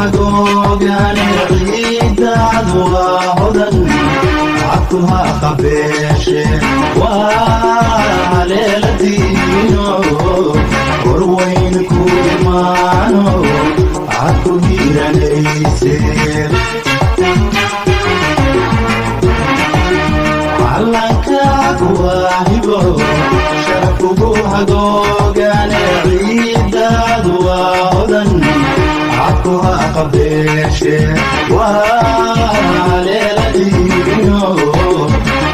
Hagoogane, ciidaadu waa hodan, cadkuha qabeeshe, waa haleeladiino, horweyn ku imaano, cad ku hiiranayse. Calankaadu waa hibo, sharafkugu hagoogane, ciidaadu waa hodan, cadkuha qabeeshe, waa haleeladiino,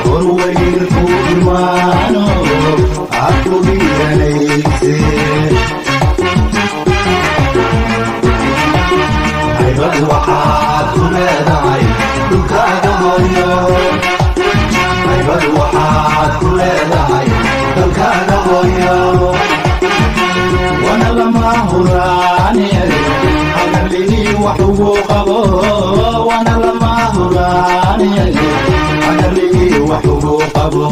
horweyn ku imaano, cad ku hiiranayse. Haybad waxaad ku leedahay dhulkaaga hooyo, haybad waxaad ku leedahay dalkaaga hooyo, wana lama huraane, hagarlii wax ugu qabo, wana lama huraane, hagarlii wax ugu qabo.